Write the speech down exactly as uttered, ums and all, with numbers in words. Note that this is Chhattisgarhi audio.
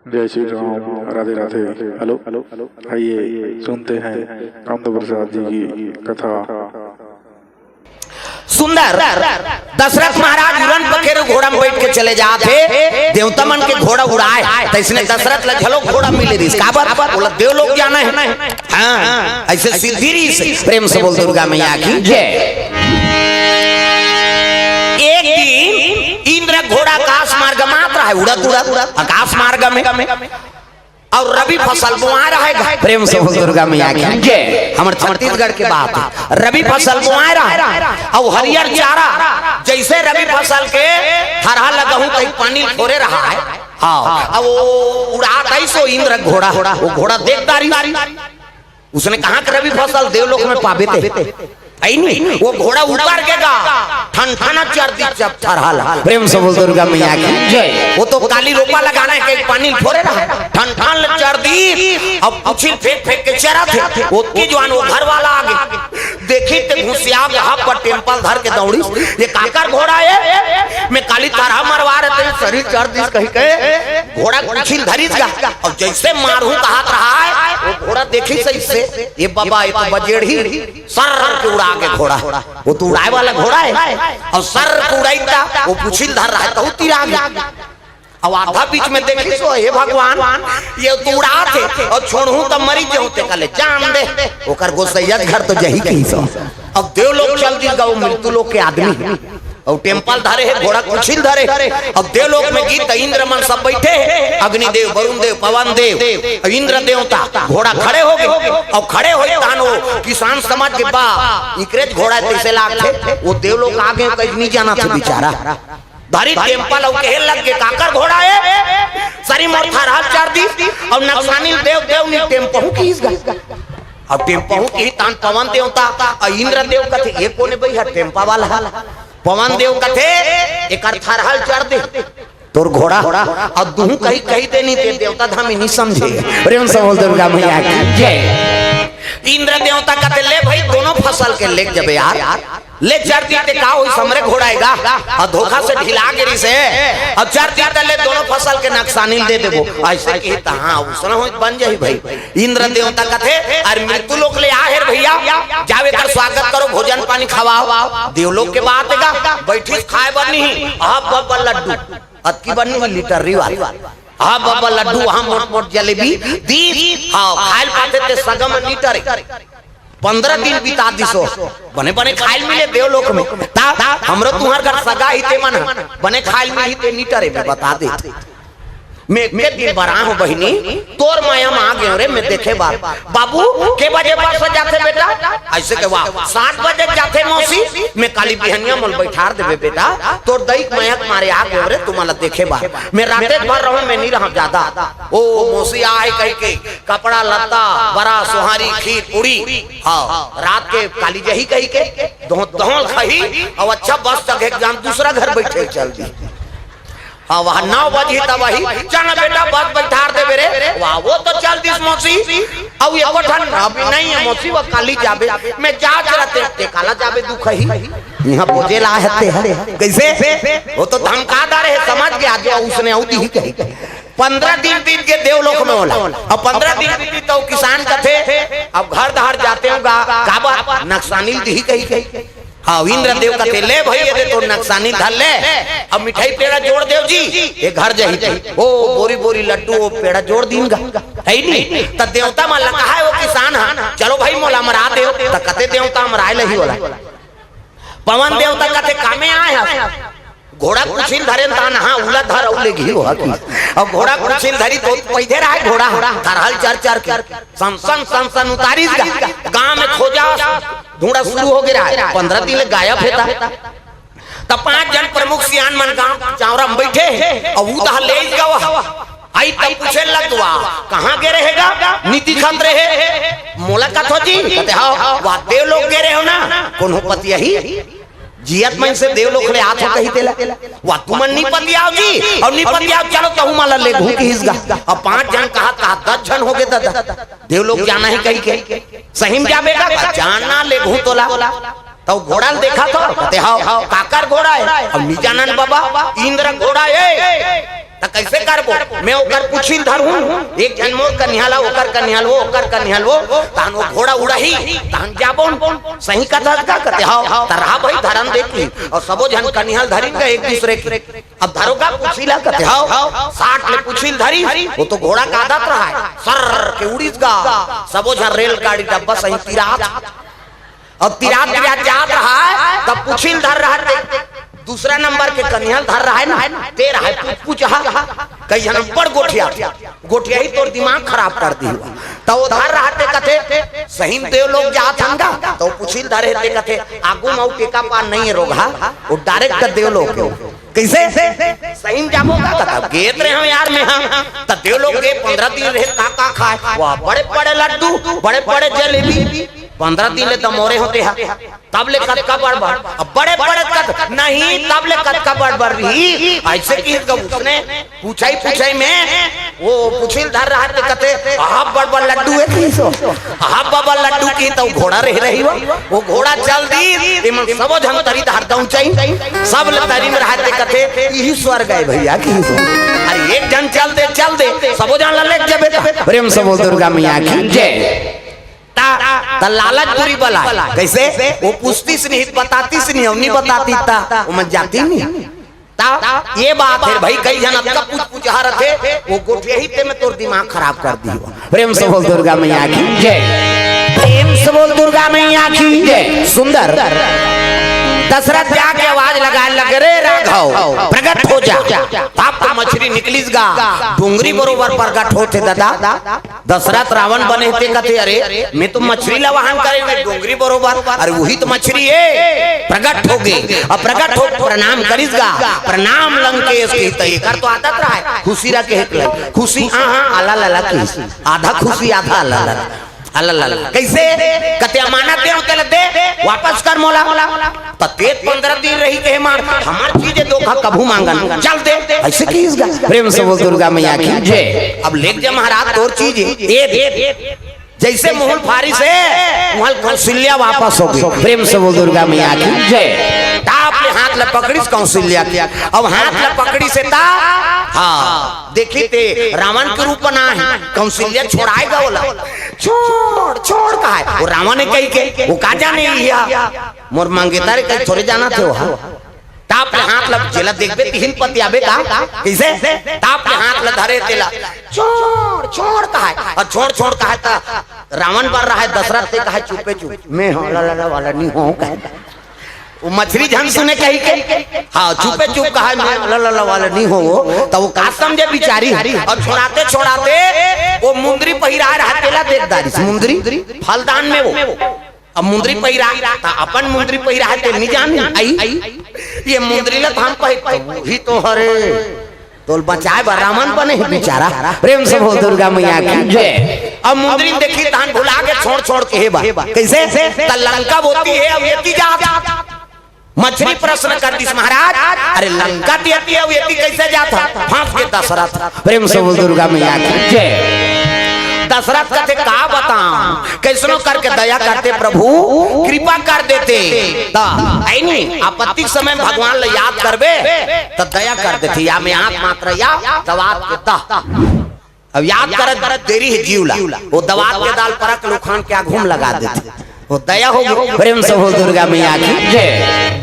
जय श्री राम। राधे राधे। हेलो, आइए सुनते हैं कामदेव प्रसाद जी की कथा। सुंदर। दशरथ महाराज उड़न पखेरु घोड़ा में बैठ के चले जात हे, देवता मन के घोड़ा उड़ाए, त इसने दशरथ ला घलो घोड़ा मिले रिहिस। काबर? बोला, देव लोग जाना है। हाँ, ऐसे सिद्धि रिहिस। प्रेम से बोल दुर्गा मैया की जय। एक दिन इंद्र घोड़ा आकाश मार्ग में आत रहा है, उड़त उड़त आकाश मार्ग में, और रबी फसल बोआ रहा है। प्रेम से बोल दुर्गा मैया की जय। हमर छत्तीसगढ़ के बात है, रबी फसल बोआ रहा है, और हरियर चारा, जैसे रबी फसल के थरहा लगहूं, कहीं पानी फोरे रहा है। हाँ, अब वो उड़ात है सो इंद्र घोड़ा, वो घोड़ा देख डारिस। उसने कहा कि रबी फसल देवलोक में पाबे ते। आई नहीं, वो घोड़ा उतर के गा, ठन ठन चर दिस जब थरहा ला। प्रेम से बोल दुर्गा मैया की जय। वो तो काली रोपा लगाना है कि पानी फोरे रहा है, ठन ठन चर दिस। अब पुछिल फेंक फेंक के चरत हे, ओतकी जुवार वो घर वाला आगे, देखिस ते घुसिया के हाथ पर टेम्पल धर के दौड़िस। ये काकर घोड़ा है? मैं काली थरहा मरवा रहे थे, सरीर चर दिस कहि के घोड़ा पुछिल धरिस गा। और जैसे मारहूं कहत रहा है, वो घोड़ा देखिस अइसे, ये बाबा, ये तो बजेड़ही, सर के उड़ा गे घोड़ा। वो तो उड़ाए वाला घोड़ा है, और सर के उड़ाइस त वो पुछिल धर रहा है, तहू तिरा गे। अब आधा बीच में देखिस, हे भगवान, ये तो उड़ात हे, और छोड़हूं त मरी जाहूं, ते कहले, जान दे, ओकर गोसैया घर तो जही कहिस। अब देवलोक चल दिस गा, वो मृत्यु लोक के आदमी हे। और टेम्पल धरे हे, घोड़ा पुछिल धरे हे। अब देवलोक में गिस त इंद्र मन सब बैठे हे, अग्निदेव, वरुण देव, पवन देव, इंद्र देवता। घोड़ा खड़े हो गे, और खड़े होइस तहान वो किसान समझ गे, बा, इकरेच घोड़ा हे, तइसे लागथे। वो देवलोक आगे, कहीं नहीं जाना था बेचारा। धरिस टेम्पल अउ कहे लग गे, काकर घोड़ा हे? सरी मोर थरहा ल चर दिस, अउ नक्सानी ल देव देव नी टेम्पहू किहिस गा। अब टेम्पहू किहिस तहान पवन देवता, अउ इंद्र देव कथे, ये कोन हे भई, हर टेम्पा वाला हर। पवन देव कथे, एकर थरहा ल चर दे, तोर घोड़ा। अउ दुहू कही कही दे नी ते देवता धामी नी समझे। प्रेम से बोल दुर्गा मैया की जय। इंद्र देवता कथे, ले भई, दोनों फसल के लेग जबे यार। ले चर दिस ते का होइस, हमरे घोड़ा हे गा, अउ धोखा से ढिला गे रिहिसे, अउ चर दिस त ले दोनों फसल के नक्सानी ल दे देबो। अइसे किहिस त हाँ, उसना होइस बन जाही भई। इंद्र देवता कथे, अरे मृत्यु लोक ले आहे रे भइया, जाव एकर स्वागत करो, भोजन पानी खवाव। देवलोक के बात हे गा, बइठिस खाए बर नहीं, अब बब्बा लड्डू, अतकी बर नहीं, लीटर रिवाज। अब बब्बा लड्डू, वहां मोट मोट जलेबी दिस, हाँ, खाए ल पाथे ते सगा म लीटर। पंद्रह दिन बिता दिस ओ। बने बने खाए ल मिले देवलोक में। त हमरो तुंहर घर सगा ही ते मन ह। बने खाए ल मिलही ते नी टरे, मैं बता देत। मैं एके दिन बर आए हंव बहिनी, तोर मया म आ गेंव रे, मैं देखे बर। बाबू, के बजे बस जाथे बेटा? अइसे के, वाह, सात बजे जाथे मौसी। मैं काली बिहनिया मोला बइठार देबे बेटा, तोर दई के मया के मारे आ गेंव रे, तुमन ला देखे बर। मैं रातेच भर रहूं, मैं नी रहंव जादा। ओ मौसी आए कहिके कपड़ा लत्ता, बरा, सोहारी, खीर, पूड़ी, हाँ, रात के काली जही कहिके, दोहूं, दोहूं ल खाही, अउ अच्छा बस चघे के जान दूसरा घर बइठे ल चल दिही। हाँ, वहां नौ बजही तब वही, चल ना बेटा, बस बइठार देबे रे। वाह, वो तो चल दिस मौसी, अउ एको ठन अभी नहीं हे मौसी, वो काली जाबे, मैं जात रहितेंव, ते काला जाबे दुखही। इहां बोजे ला हे ते ह। कइसे? वो तो धमका डारे हे, समझ गे, जो उसने अउ दिही कही। पंद्रह दिन बीत गे देवलोक में ओला। अब पंद्रह दिन बीत गे त किसान कथे, अब घर डहर जातेंव गा, काबर नक्सानी ल दिही कहिके। हाँ, इंद्र देव कथे, ले भई, ये दे तोर नक्सानी ल धर ले, अब मिठाई पेड़ा जोर देव जी, ये घर जही। ओ बोरी बोरी लड्डू, ओ पेड़ा जोर दीन गा, हे नी? त देवता मन ला कहाय ओ किसान ह, चलो भई मोला अमरा देव, त कथे देवता अमराय ल ही ओला। पवन देवता कथे, कामे आय हस? घोड़ा ल कुछिल धरेन तहान, हाँ, उला धर अउ लेगही ओ ह कि। अब घोड़ा ल कुछिल धरिस त पइदे रहय घोड़ा, थरहा ल चर चर के, सनसन सनसन उतारिस गा। गांव में खोजत ढूंढत शुरू हो गे रहय, पंद्रह दिन ले गायब हे त। त पांच झन प्रमुख सियान मन गांव चांवरा म बइठे हे, अउ उदहा ले गा ओ ह। अइस त पूछे लग गा, कहां गे रहे गा? नी दिखत रहे। मोला कथो जी? कथे, हव, वाह, देवलोक गे रहे हव ना, कोनो पतियाही? जियत मन से देवलोक ले आथों कहिथे ला। वाह, तुमन नी पतियाव जी, अउ नी पतियाव, चलो तहूं मन ला लेगहूं किहिस गा। अब पांच झन कहत कहत दस झन हो गे ददा। देवलोक जाना हे कहिके। सही म जाबे गा? जाना, लेगहूं तोला। त ओ घोड़ा ल देखथव? कथे, हव, काकर घोड़ा हे? अब नी जानन बबा, इंद्र घोड़ा हे। त कइसे करबो? मैं ओकर पुछी ल धरहूं, एक झन मोर कनिहा ल, ओकर कनिहा ल वो, ओकर कनिहा ल वो, तहन वो घोड़ा उड़ही, तहन जाबो। सही कथस का? कथे, "हव।" त रहा भई, धरन दे कहिस। अउ सबो झन कनिहा ल धरिन गा एक दूसरे के। अब धरो गा पुछी ल, कथे, "हव।" साट ले पुछी ल धरिस, वो तो घोड़ा के आदत रहय, सर के उड़िस गा। सबो झन रेलगाड़ी डब्बा सही तिरात। अब तिरात तिरात जात रहय, तब पुछी ल धर रहय ते, दूसरा नंबर के कनिहा ल धर रहय ना, ते रहय पुछ पुछ हा, कई झन बड़ गोठिया, गोठियाही तोर दिमाग खराब कर दिही। त वो धर रहय ते कथे, "सही म देव लोक जात हन गा?" त वो पुछी ल धरे ते कथे, "आगू म अउ टेका पार नइ हे रोगहा, वो direct देव लोक हे।" कइसे? सही म जाबो का? कथे, "गे त रेहेंव यार मैं हा।" त देव लोक गे, पंद्रह दिन रहे, का का खाय? वाह, बड़े बड़े लड्डू, बड़े बड़े जलेबी। पंद्रह दिन ले त मोरे होते हा, तब ले कतका बड़ बड़, अब बड़े बड़े कत-, नहीं, तब ले कतका बड़ बड़ रही। अइसे कहिस गा उसने, पुछई पुछई में वो पुछी ल धर रहय ते कथे, "अहा बड़ बड़ लड्डू हे," कहिस वो। "अहा बड़ बड़ लड्डू," कहिस त वो घोड़ा रहे रही वो। वो घोड़ा चल दिस, इमन सबो झन तरी धर दऊं चाही। सब ल तरी म रहय ते कथे, "इही स्वर्ग हे भइया," कहिस वो। अरे एक झन चल दे, चल दे, सबो झन ल लेके जबे त। प्रेम से बोल दुर्गा मैया की जय। त, त लालच बुरी बला हे। कइसे? वो पूछतिस नहीं, बतातिस नहीं, अउ नइ बतातिस त, वो मन जातिस नहीं। त ये बात हे भई, कई झन अतका पूछ पुछहा रथे, वो गोठियाही ते में तोर दिमाग खराब कर दिही। प्रेम से बोल दुर्गा मैया की जय। प्रेम से बोल दुर्गा मैया की जय। सुंदर। दशरथ जाके आवाज लगाय लगे, "रे राघव, प्रगट हो जा।" तब तो मछरी निकलिस गा, डोंगरी बरोबर प्रगट होथे ददा। दशरथ रावण बने ते कथे, "अरे, मैं तो मछरी ला वाहन करे हुए डोंगरी बरोबर, अरे वही तो मछरी हे, प्रगट होगे।" अब प्रगट हो प्रणाम करिस गा, "प्रणाम लंकेश," कहिस त एकर तो आदत रहय, खुशी रह के हेत ले, खुशी, हाँ, हाँ, आला लाला कहिस, आधा खुशी, आधा आला लाला, आला लाला। कइसे? कथे, "अमानत दे, तेला दे, वापस कर मोला।" त तें पंद्रह दिन रही कहे मार, हमर चीज हे, धोखा कभू मांगन। चल दे, अइसे कहिस गा। प्रेम से बोल दुर्गा मैया की जय। अब लेके जा महाराज तोर चीज हे। ए, ए, जइसे मुहुल फारिस हे, उहाँ ले कौशल्या वापस होगे। प्रेम से बोल दुर्गा मैया की जय। ताप ले हाथ ल पकड़िस कौशल्या के। अब हाथ ल पकड़िस हे त, हाँ, देखिस ते रावण के रूप बनाय हे। कौशल्या छोड़ाय गा ओला। छोड़, छोड़ कहय। वो रावण हे कहिके, वो का जाने इही हा। मोर मंगेतर हे कहिके थोरे जानत हे वो हा। ताप ले हाथ ल, जेला देखबे तिही ल पतियाबे का? कइसे? ताप ले हाथ ल धरे तेला, "छोड़, छोड़" कहय। अउ "छोड़, छोड़" कहय त रावण बर रहय, दशरथ ते कहय, "चुपे चुप, मैं हा ला ला ला वाला नइ हों" कहय। वो मछरी झन सुने कहिके, हाँ, "चुपे चुप" कहय, "मैं हा ला ला ला वाला नइ हों" वो। त वो का समझे बिचारी? अउ छोड़ाते छोड़ाते वो मुंदरी पहिराय रहय तेला देख डारिस, मुंदरी फलदान में वो। अब मुंदरी पहिरा, त अपन मुंदरी पहिरा हे ते नइ जानी। अई, ये मुंदरी ल त हम पहिर, त वही तो हरे। तोला बचाय बर रावण बने हे बिचारा। प्रेम से बोल दुर्गा मैया की जय। अब मुंदरी ल देखिस तहन भुला गे छोड़ छोड़ कहे बर। कइसे? त लंका ओती हे, अब एती जात। मछरी प्रश्न कर दिस महाराज, "अरे लंका त एती हे, अब एती कइसे जात?" फंस गे दशरथ। प्रेम से बोल दुर्गा मैया की जय। दशरथ कथे, "का बतावं, कइसनो करके दया करते प्रभु, कृपा कर देते।" त अइनी आपत्ति के समय भगवान ल याद करबे, त दया कर देथे। या में आंख मात्र या दवात के दह। अब याद करत देरी हे जीव ला, वो दवात के दाल परख लोखन के आघू म लगा देथे। वो दया होगे। प्रेम से बोल दुर्गा मैया की जय।